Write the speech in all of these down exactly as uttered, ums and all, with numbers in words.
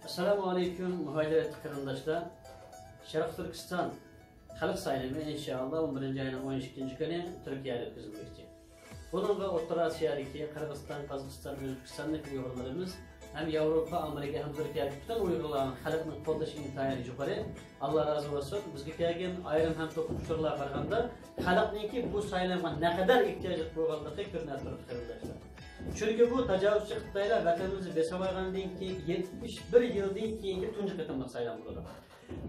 ئەسسالامۇ ئەلەيكۇم، مۇھاجىرەتلىك قېرىنداشلار. شەرقىي تۈركىستان خەلق سايلىمى، ئىنشائاللا، ئون بىرىنچى ئاينىڭ ئون ئىككىنچى كۈنى تۈركىيەدە ئۆتكۈزۈلمەكچى. بۇنىڭغا ئوتتۇرا ئاسىيادىكى قىرغىزىستان، قازاقىستان، ئۆزبېكىستاندىكى ئۇيغۇرلىرىمىز ھەم ياۋروپا، ئامېرىكا ھەم تۈركىيەدىكى پۈتۈن ئۇيغۇرلارنىڭ خەلقنىڭ قوللىشى ئىنتايىن يۇقىرى. ئاللا رازى بولسۇن. بىزگە كەلگەن ئايرىم ھەم توپلۇق ئۇچۇرلارغا قارىغاندا، خەلقنىڭكى بۇ سايلامغا نەقەدەر ئېھتىياجلىق بولغانلىقى كۆرۈنۈپ تۇرىدۇ، قېرىنداشلار. چۈنكى بۇ تاجاۋۇزچى خىتايلار ۋەتىنىمىزنى بېسىۋالغاندىن كېيىنكى يەتمىش بىر يىلدىن كېيىنكى تۇنجى قېتىملىق سايلام بولىدۇ.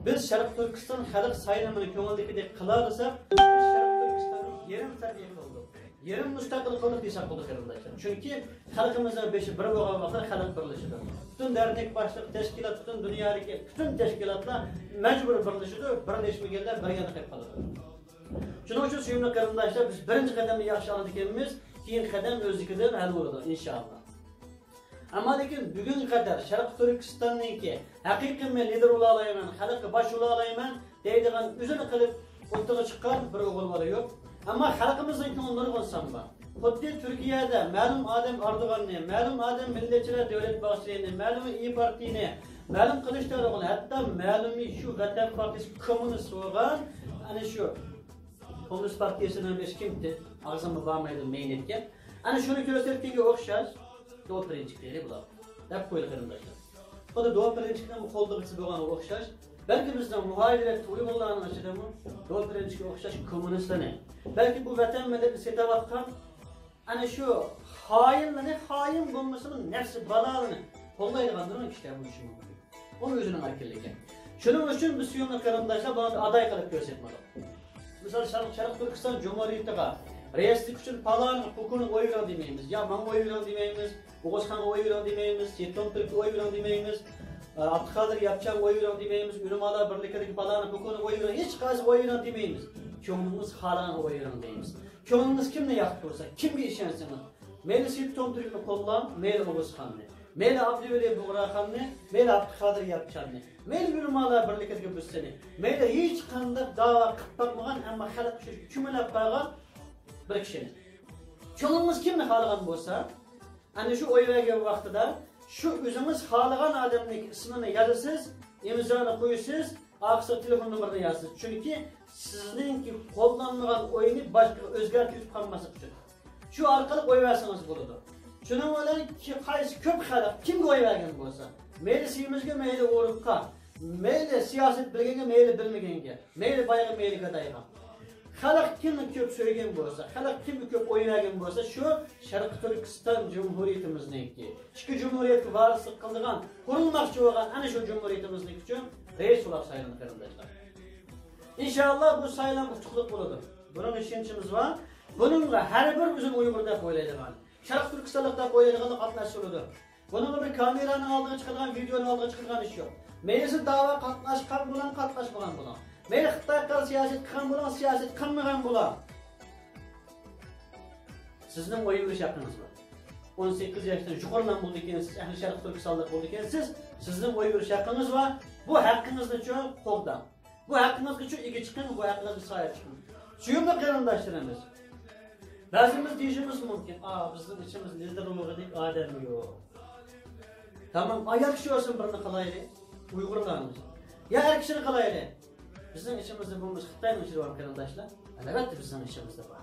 بىز شەرقىي تۈركىستان خەلق سايلىمىنى كۆڭۈلدىكىدەك قىلالىساق، بىز شەرقىي تۈركىستاننى يېرىم تەرەققىي قىلدۇق، يېرىم مۇستەقىل قىلدۇق دېسەك بولىدۇ، قېرىنداشلار. چۈنكى خەلقىمىزنىڭ بېشى بىر بولغان ۋاقىتتا خەلق بىرلىشىدۇ. پۈتۈن دەرنەك باشلىق تەشكىلات، پۈتۈن دۇنيادىكى پۈتۈن تەشكىلاتلار مەجبۇرىي بىرلىشىدۇ، بىرلەشمىگەنلەر بىر ياندا قېلىپ قالىدۇ. شۇنىڭ ئۈچۈن، سۆيۈملۈك قېرىنداشلار، بىز بىرىنچى قەدەمنى ياخشى ئالىدىكەنمىز، كېيىنكى قەدەم ئۆزلۈكىدىن ھەل بولىدۇ، ئىنشائاللا. ئەمما لېكىن بۈگۈنگە قەدەر شەرقىي تۈركىستاننىڭكى ھەقىقىي مەن لىدېر بولالايمەن، خەلققە باش بولالايمەن دەيدىغان ئۆزىنى قىلىپ ئوتتۇرىغا چىققان بىر ئوغۇل بالا يوق. ئەمما خەلقىمىزنىڭ كۆڭلى نۇرغۇن سان بار. خۇددى تۈركىيەدە مەلۇم ئادەم ئاردوغاننى، مەلۇم ئادەم مىللەتچىلەر دۆلەت باخچېلىنى، مەلۇم ئىيى پارتىيىنى، مەلۇم قىلىچداروغلۇنى، ھەتتا مەلۇم شۇ ۋەتەن پارتىيىسى كوممۇنىست بولغان، ئەنە شۇ كوممۇنىست پارتىيىسىنىڭ بېشى كىمتى؟ ئاغزىمغا بارمايدۇ، مەينەتكە. ئەنە شۇنى كۆرسەتكەنگە ئوخشاش، دوپرىنچىك دەيلى بۇلار. دەپ قويدى قېرىنداشلار. خۇددى دوپرىنچىكنىڭ قولتۇقىچىسى بولغانغا ئوخشاش. بەلكى بىزنىڭ مۇھاجىرەتتە ئۇيغۇرلارنىڭ ئىچىدىمۇ دوپرىنچىككە ئوخشاش كوممۇنىستلارنى، بەلكى بۇ ۋەتەن مىللەتنى سېتىۋاتقان ئەنە شۇ خائىنلىرىنى، خائىن بولمىسىمۇ نەپسى بالالىرىنى قوللايدىغاندۇرۇن كىشىلەر بولۇشى مۇمكىن. ئۇ ئۆزىنىڭ ئەركىنلىكى. شۇنىڭ ئۈچۈن بىز سۆيۈملۈك قېرىنداشلار بۇنى ئاداي قىلىپ كۆرسەتمىدۇق. مىسال، شەرق، شەرقىي تۈركىستان جۇمھۇرىيىتىغا رەئىسلىك ئۈچۈن پالانى، پۇكۇنى ئوي بېرىڭ دېمەيمىز. يا ماڭا ئوي بېرىڭ دېمەيمىز. ئوغۇزخانغا ئوي بېرىڭ دېمەيمىز. سېيىت تومتۈرككە ئوي بېرىڭ دېمەيمىز. ئابدۇقادىر ياپچانغا ئوي بېرىڭ دېمەيمىز. ئۆلىمالار بىرلىكىدىكى پالانى، پۇكۇنى ئوي بېرىڭ. ھېچقايسىغا ئوي بېرىڭ دېمەيمىز. كۆڭلىڭىز خالىغانغا ئوي بېرىڭ دەيمىز. كۆڭلىڭىز كىمنى ياقتۇرسا، كىمگە ئىشەنسىڭىز، مەيلى سېيىت تومتۈركنى قوللاڭ، مەيلى ئوغۇزخاننى، مەيلى ئابدۇۋەلى بۇغراخاننى، مەيلى ئابدۇقادىر ياپچاننى، مەيلى ئۆلىمالار بىرلىكىدىكى بىرسىنى، مەيلى ھېچقانداق داۋا قىلىپ باقمىغان، ئەمما خەلق ئۈچۈن كۆمۈلۈپ قالغان بىر كىشىنى. كۆڭلىڭىز كىمنى خالىغان بولسا، ئەنە شۇ ئوي بەرگەن ۋاقتىدا شۇ ئۆزىڭىز خالىغان ئادەمنىڭ ئىسمىنى يازىسىز، ئىمزانى قويىسىز، ئارقىسىغا تېلېفون نومۇرىنى يازىسىز. چۈنكى سىزنىڭكى قوللانمىغان ئوينى باشقىغا ئۆزگەرتىۋېتىپ قالماسلىق ئۈچۈن. شۇ ئارقىلىق ئوي بەرسىڭىز بولىدۇ. شۇنىڭ بىلەن كى-، قايسى كۆپ خەلق كىمگە ئوي بەرگەن بولسا، مەيلى سېمىزگە، مەيلى ئورۇققا، مەيلى سىياسەت بىلگەنگە، مەيلى بىلمىگەنگە، مەيلى بايغا، مەيلى گادايغا. خەلق كىمنى كۆپ سۆيگەن بولسا، خەلق كىمگە كۆپ ئوي بەرگەن بولسا، شۇ شەرقىي تۈركىستان جۇمھۇرىيىتىمىزنىڭكى، ئىككى جۇمھۇرىيەتكە ۋارىسلىق قىلىدىغان، قۇرۇلماقچى بولغان ئەنە شۇ جۇمھۇرىيىتىمىزنىڭكى ئۈچۈن رەئىس بولاپ سايلىنىدۇ، قېرىنداشلار. ئىنشائاللا، بۇ سايلام ئۇتۇقلۇق بولىدۇ. بۇنىڭغا ئىشەنچىمىز بار. بۇنىڭغا ھەر بىر ئۆزىنى ئۇيغۇر دەپ ئويلايدىغان، شەرقىي تۈركىستانلىق دەپ ئويلايدىغانلار قاتناشسا بولىدۇ. بۇنىڭغا بىر كامېرانىڭ ئالدىغا چىقىدىغان، ۋىدېئونىڭ ئالدىغا چىقىدىغان ئىش يوق. مەيلى سىز داۋا قاتناشقان بولۇڭ، قاتناشمىغان بولۇڭ. مەيلى خىتايغا قارشى سىياسەت قىلغان بولۇڭ، سىياسەت قىلمىغان بولۇڭ. سىزنىڭ ئوي بېرىش ھەققىڭىز بار. ئون سەككىز ياشتىن يۇقىرىلام بولىدىكەنسىز، ئەھلى شەرقىي تۈركىستانلىق بولىدىكەنسىز، سىزنىڭ ئوي بېرىش ھەققىڭىز بار. بۇ ھەققىڭىزنى چوڭ قوغداڭ. بۇ ھەققىڭىزگە چوڭ ئىگە چىقىڭ، بۇ ھەققىڭىزگە سايە چىقىڭ. سۆيۈملۈك قېرىنداشلىرىمىز، بەزىمىز دېيىشىمىز مۇمكىن، ئا، بىزنىڭ ئىچىمىزدە لىدېر بولغۇدەك ئادەم يوق. تامام، ئايال كىشى بولسۇن، بىرنى قىلايلى، ئۇيغۇرلارمىز. يا ئەر كىشىنى قىلايلى. بىزنىڭ ئىچىمىزدە بولمىسا، خىتاينىڭ ئىچىدە بار، قېرىنداشلار. ئەلۋەتتە، بىزنىڭ ئىچىمىزدە بار.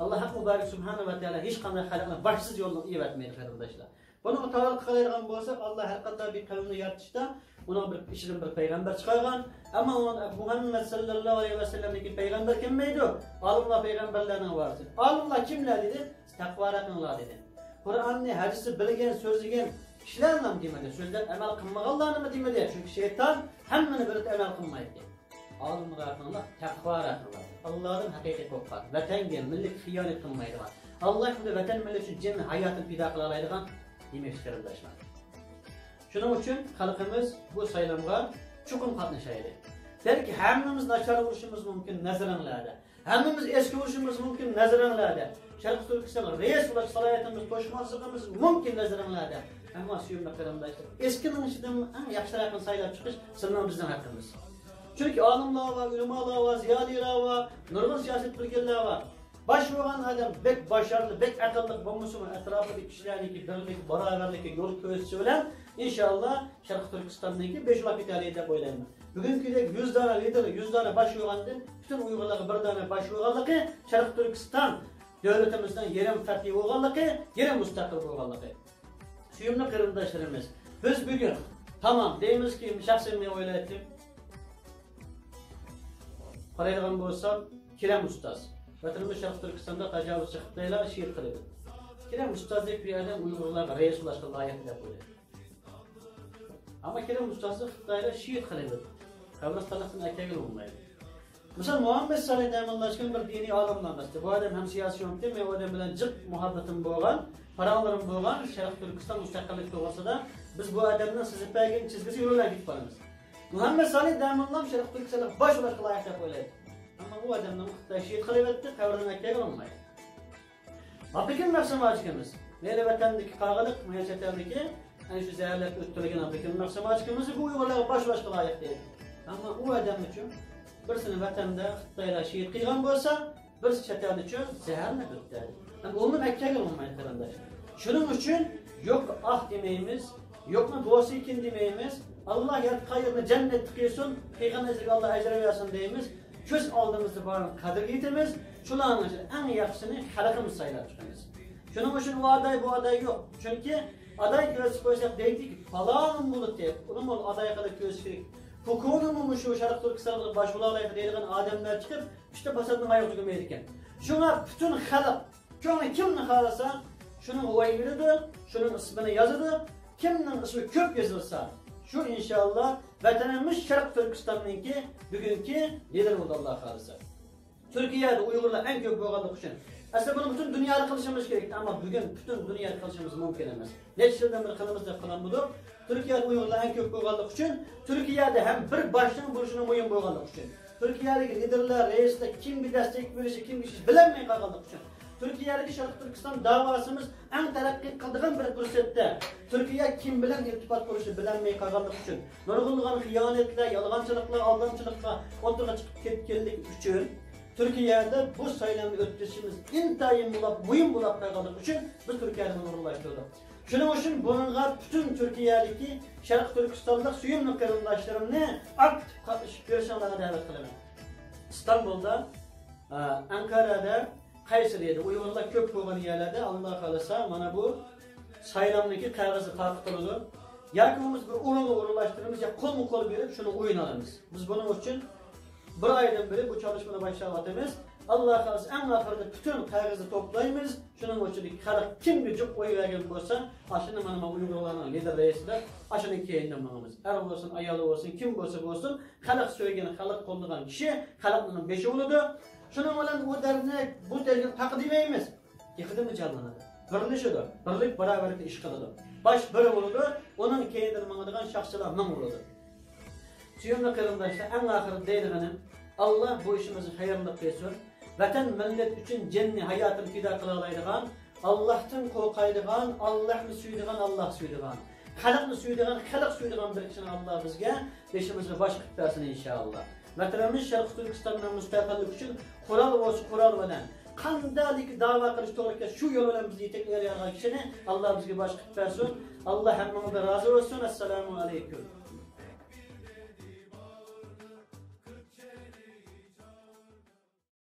ئاللا ھەق مۇبارەك سۇبھانەھۇ ۋە تائالا ھېچقانداق خەلقنى باشسىز يولغا ئېۋەتمەيدۇ، قېرىنداشلار. بۇنىڭغا تاۋاقلىق قىلايدىغان بولساق، ئاللا ھەر قانداق بىر قەۋمنى يارىتىشتا، ئۇنىڭ بىر ئىچىدىن بىر پەيغەمبەر چىقارغان. ئەمما ئۇنىڭ مۇھەممەد سەللەللاھۇ ئەلەيھى ۋەسەللەمدىن كېيىن پەيغەمبەر كەلمەيدۇ. ئالىملار پەيغەمبەرلەرنىڭ ۋارىسى. ئالىملار كىملەر دېدى؟ تەقۋادار قىلىڭلار دېدى. قۇرئاننى، ھەدىسنى بىلگەن، سۆزلىگەن كىشىلەرنىمۇ دېمىدى، سۆزلەپ ئەمەل قىلمىغانلارنىمۇ دېمىدى، چۈنكى شەيتان ھەممىنى بىلىدۇ، ئەمەل قىلمايدىكەن. ئالىمراق قىلىڭلار، تەقۋاراق قىلىڭلار. ئاللادىن ھەقىقىي قورققان، ۋەتەنگە، مىللەتكە خىيانەت قىلمايدىغان، ئاللا يولىدا ۋەتەن، مىللەت ئۈچۈن جېنىنى، ھاياتىنى پىدا قىلالايدىغان دېمەكچى، قېرىنداشلار. شۇنىڭ ئۈچۈن خەلقىمىز بۇ سايلامغا چوقۇم قاتنىشايلى. بەلكى ھەممىمىز ناچار بولۇشىمىز مۇمكىن نەزىرىڭلاردا. ھەممىمىز ئەسكى بولۇشىمىز مۇمكىن نەزىرىڭلاردا. شەرقىي تۈركىستانغا رەئىس بولۇش سالاھىيىتىمىز، توشماسلىقىمىز مۇمكىن نەزىرىڭلاردا. ئەمما سۆيۈملۈك قېرىنداشلار، ئەسكىنىڭ ئىچىدىن ئەڭ ياخشىراقنى سايلاپ چىقىش سىلەرنىڭ، بىزنىڭ ھەققىمىز. چۈنكى ئالىملار بار، ئۆلىمالار بار، زىيالىيلار بار، نۇرغۇن سىياسەت بىلگەنلەر بار. باش بولغان ئادەم بەك باشارلىق، بەك ئەقىللىق بولمىسىمۇ، ئەتراپىدىكى كىشىلەرنىڭكى بىرلىك، باراۋەرلىككە يول كۆرسىتىشى بىلەن، ئىنشاللا، شەرقىي تۈركىستاننىڭكى بېشى ئۇلاپ كېتەلەيدۇ دەپ ئويلايمەن. بۈگۈنكىدەك يۈز دانە لىدېر، يۈز دانە باش بولغاندىن، پۈتۈن ئۇيغۇرلارغا بىر دانە باش بولغانلىقى، شەرقىي تۈركىستان دۆلىتىمىزنىڭ يېرىم پەتھى بولغانلىقى، يېرىم مۇستەقىل بولغانلىقى. سۆيۈملۈك قېرىنداشلىرىمىز، بىز بۈگۈن، تامام، دەيمىزكى، شەخسەن مەن ئويلايتتىم. قارايدىغان بولسام، كېرەم ئۇستاز، ۋەتىنىمىز شەرقىي تۈركىستاندا تاجاۋۇزچى خىتايلار شېھىت قىلىندى. كېرەم ئۇستازدەك بىر ئادەم ئۇيغۇرلارغا رەئىس بولۇشقا لايىق دەپ ئويلايدۇ. ئەمما كېرەم ئۇستازنى خىتايلار شېھىت قىلىندى. قەبرىستانلىقتىن ئەكەلگىلى بولمايدۇ. مىسال، مۇھەممەد سالىھ دەمىنلاشكىن بىر دىنىي ئالىملار ئەمەستى. بۇ ئادەم ھەم سىياسىي ئومۇمتى، مەن ئۇ ئادەم بىلەن جىق مۇھەببىتىم بولغان، پاراڭلىرىم بولغان، شەرقىي تۈركىستان مۇستەقىللىك توغرىسىدا بىز بۇ ئادەمنىڭ سىزىپ بەرگەن چىزگىسى يولى بىلەن كېتىپ بارىمىز. مۇھەممەد سالىھ دەمىنلام شەرقىي تۈركىستانلىق باش بولۇشقا لايىق دەپ ئويلايدۇ. ئەمما ئۇ ئادەمنى خىتاي شېھىت قىلىۋەتتى، قەبرىدىن ئەكەلگىلى بولمايدۇ. ئابلىكىم مەخسۇم ھاجىكىمىز، مەيلى ۋەتەندىكى قاغىلىق، مەيلى چەت ئەلدىكى، ئەنە شۇ زەھەرلەپ ئۆلتۈرۈلگەن ئابلىكىم مەخسۇم ھاجىكىمىز بۇ ئۇيغۇرلارغا باش بولۇشقا لايىق دەيدۇ. ئەمما ئۇ ئادەم ئۈچۈن بىرسىنى ۋەتەندە خىتايلار شېھىت قىلغان بولسا، بىرسى چەت ئەلدە ئۈچۈن زەھەرلەپ ئۆلتۈردى. ئەمما ئۇنىمۇ ئەكەلگىلى بولمايدۇ، قېرىنداش. شۇنىڭ ئۈچۈن يوققا ئاھ دېمەيمىز، يوقنى بولسىكىن دېمەيمىز. ئاللا ياتقان يېرىنى جەننەت قىلسۇن، قىلغان ئىشىگە ئاللا ئەجىر بەرسۇن دەيمىز. كۆز ئالدىمىزدا بارنى قەدرىگە يېتىمىز. شۇلارنىڭ ئىچىدە ئەڭ ياخشىسىنى خەلقىمىز سايلاپ چىقىمىز. شۇنىڭ ئۈچۈن ئۇ ئاداي، بۇ ئاداي يوق. چۈنكى ئاداي كۆرسىتىپ قويساق دەيدىكى، پالانىم بولدى، ئۇنىمۇ ئاداي قىلىپ كۆرسىتىش كېرەك. پۇكونىمۇ مۇشۇ شەرقىي تۈركىستانغا باش بولالايدۇ دەيدىغان ئادەملەر چىقىپ، ئۈچتە پاساتنىڭ ئايىغى تۈگىمەيدىكەن. شۇڭا پۈتۈن خەلق كۆڭلى كىمنى خالىسا، شۇنىڭغا ۋاي بېرىدۇ، شۇنىڭ ئىسمىنى يازىدۇ. كىمنىڭ ئىسمى كۆپ يېزىلسا، شۇ ئىنشاللا ۋەتىنىمىز شەرقىي تۈركىستاننىڭكى بۈگۈنكى لىدېرى بولىدۇ، ئاللا خالىسا. تۈركىيەدە ئۇيغۇرلار ئەڭ كۆپ بولغانلىقى ئۈچۈن. ئەسلى بۇنى پۈتۈن دۇنيادا قىلىشىمىز كېرەك، ئەمما بۈگۈن پۈتۈن دۇنيادا قىلىشىمىز مۇمكىن ئەمەس. نەچچە يىلدىن بېرى قىلىمىز دەپ قىلالمىدۇق. تۈركىيەدە ئۇيغۇرلار ئەڭ كۆپ بولغانلىقى ئۈچۈن، تۈركىيەدە ھەم بىر باشنىڭ بولۇشىنىڭ مۇھىم بولغانلىقى ئۈچۈن، تۈركىيەدىكى لىدېرلار، رەئىسلەر كىمگە دەستەك بېرىشى، كىمگە ئىش بىلەلمەي قالغانلىقى ئۈچۈن، تۈركىيەدىكى شەرقىي تۈركىستان داۋاسىمىز ئەڭ تەرەققىي قىلىدىغان بىر پۇرسەتتە، تۈركىيە كىم بىلەن ئىلتىپات قۇرۇشنى بىلەلمەي قالغانلىقى ئۈچۈن، نۇرغۇنلىغان خىيانەتلەر، يالغانچىلىقلار، ئالدامچىلىقلار ئوتتۇرىغا چىقىپ كەتكەنلىكى ئۈچۈن، تۈركىيەدە بۇ سايلامنى ئۆتكۈزۈشىمىز ئىنتايىن بولۇپ، مۇھىم بولۇپ قالغانلىقى ئۈچۈن بىز تۈركىيەدە ئورۇنلاشتۇردۇق. شۇنىڭ ئۈچۈن بۇنىڭغا پۈتۈن تۈركىيەدىكى شەرقىي تۈركىستانلىق سۆيۈملۈك قېرىنداشلىرىمنى ئاكتىپ قاتنىشىپ بېرىشىڭلارغا دەۋەت قىلىمەن. ئىستانبۇلدا، ئە، ئەنقەرەدە، قەيسىرىيەدە، ئۇيغۇرلار كۆپ بولغان يەرلەردە، ئاللا خالىسا، مانا بۇ سايلامنىڭكى قەغىزى تارقىتىلىدۇ. ياكى بولمىسا بىر ئورۇنغا ئورۇنلاشتۇرىمىز، يا قولمۇ قول بېرىپ شۇنى ئويۇن ئالىمىز. بىز بۇنىڭ ئۈچۈن بىر ئايدىن بېرى بۇ چالىشمىنى باشلاۋاتىمىز. ئاللا خالىسا، ئەڭ ئاخىرىدا پۈتۈن قەغىزنى توپلايمىز. شۇنىڭ ئۈچۈن خەلق كىمگە جىق ئوي بەرگەن بولسا، ئاشۇنى مانا مانا ئۇيغۇرلارنىڭ لىدېر رەئىسى دەپ، ئاشۇنىڭ كەينىدىن ماڭىمىز. ئەر بولسۇن، ئايال بولسۇن، كىم بولسا بولسۇن، خەلق سۆيگەن، خەلق قوللىغان كىشى خەلقنىڭ بېشى بولىدۇ. شۇنىڭ بىلەن ئۇ دەردنى، بۇ دەردنى تاقا دېمەيمىز. تېخىدىنمۇ جانلىنىدۇ. بىرلىشىدۇ. بىرلىك باراۋەرلىكتە ئىش قىلىدۇ. باش بىر بولىدۇ، ئۇنىڭ كەينىدىن ماڭىدىغان شاخسىلار مىڭ بولىدۇ. سۆيۈملۈك قېرىنداشلار، ئەڭ ئاخىرىدا دەيدىغىنىم، ئاللا بۇ ئىشىمىزنى خەيرلىك قىلسۇن. ۋەتەن، مىللەت ئۈچۈن جېنىنى، ھاياتىنى پىدا قىلالايدىغان، ئاللاھتىن قورقايدىغان، ئاللاھنى سۆيىدىغان، ئاللاھ سۆيىدىغان، خەلقنى سۆيىدىغان، خەلق سۆيىدىغان بىر كىشىنى ئاللا بىزگە، بېشىمىزغا باش قىلىپ بەرسۇن، ئىنشائاللا. ۋەتىنىمىز شەرقىي تۈركىستاننىڭ مۇستەقىللىكى ئۈچۈن قورال بولسا قورال بىلەن، قانداق داۋا قىلىش توغرا كەلسە، شۇ يول بىلەن بىزنى يېتەكلەيدىغان كىشىنى ئاللا بىزگە باش قىلىپ بەرسۇن. ئاللا ھەممىڭىزدىن رازى بولسۇن. ئەسسالامۇ ئەلەيكۇم.